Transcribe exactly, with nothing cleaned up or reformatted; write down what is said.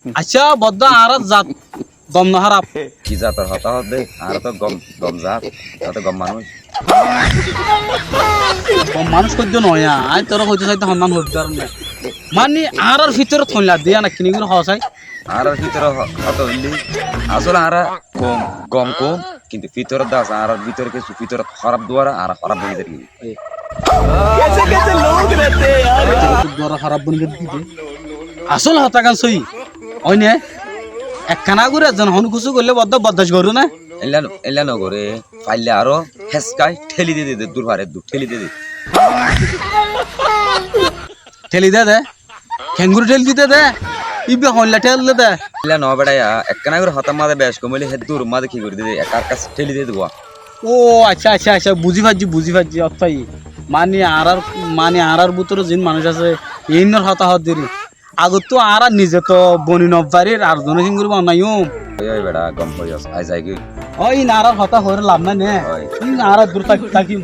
Accá, boddá añárar zat gom no háraf. Ki zator hotá hoódde? Añára to gom, gom zat, añára to gom manúic. Gom manúic hoiddé noó, aññí toré hoitó saitó honnán hoiddé ar noó. Mani añárar fítorot hoilla diyé na kini gorí hoó sai. Añárar fítorot ho-, hotá hoilé, asóle añára koum, gom koum, kintu fítorot de asé, añárar bútore kessú fítorot hóraf duara añára hóraf boni zar goi. Asól hotágan sóiyi. Óine? Ekkána gorí ezzone honó kessú goillé boddá boddac goró né? Éilla, éilla nogoré. Faillé aró héskai théli dede, dur fare dur théli dede. Théli dede? Kengóri théli dede? Íba hoilla théli dede? Éilla noó beça, ekkána gorí hotár mazé bec kom óile hé dur mazé ki gorí dede, ekká ar kás théli dede gua. Ó, accá, accá, accá, buzí faijjí, buzí faijjí, óttai. Mani añárar, mani añárar bútore ziín manúic asé, iínnor hotá hoódde ri. Agottú añára nize to boni nofarir, ar zone kengóri bonaiyum. Ói, ói, beça, gom hoiyós, aññí zaigói. Ó, iín añárar hotá hoóre laf nái né? Ói. Iín añára dur táki, táki.